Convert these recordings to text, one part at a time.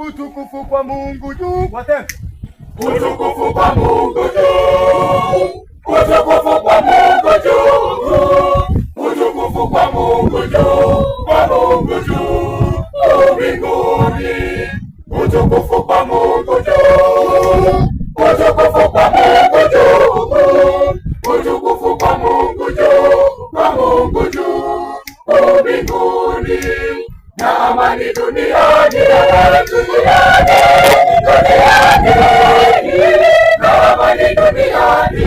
Utukufu kwa Mungu juu. Wote. Utukufu kwa Mungu juu, utukufu kwa Mungu juu, utukufu kwa Mungu juu, kwa Mungu juu mbinguni. Utukufu kwa Mungu juu, utukufu kwa Mungu juu, utukufu kwa Mungu juu, kwa Mungu juu mbinguni, na amani duniani, duniani, duniani, na amani duniani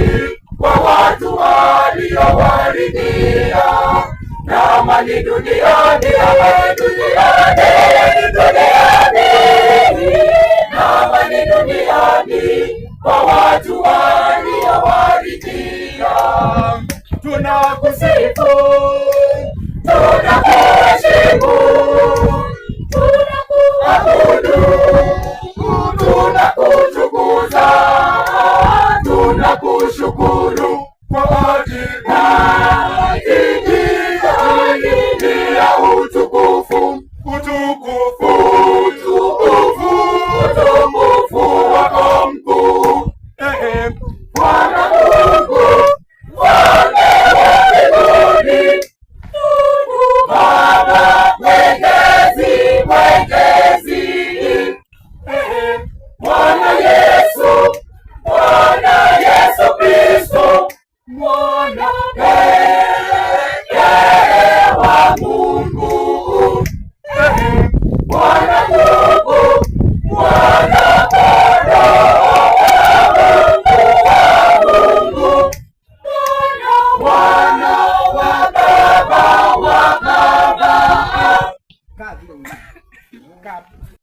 kwa watu waliowaridhia, na amani duniani, amani.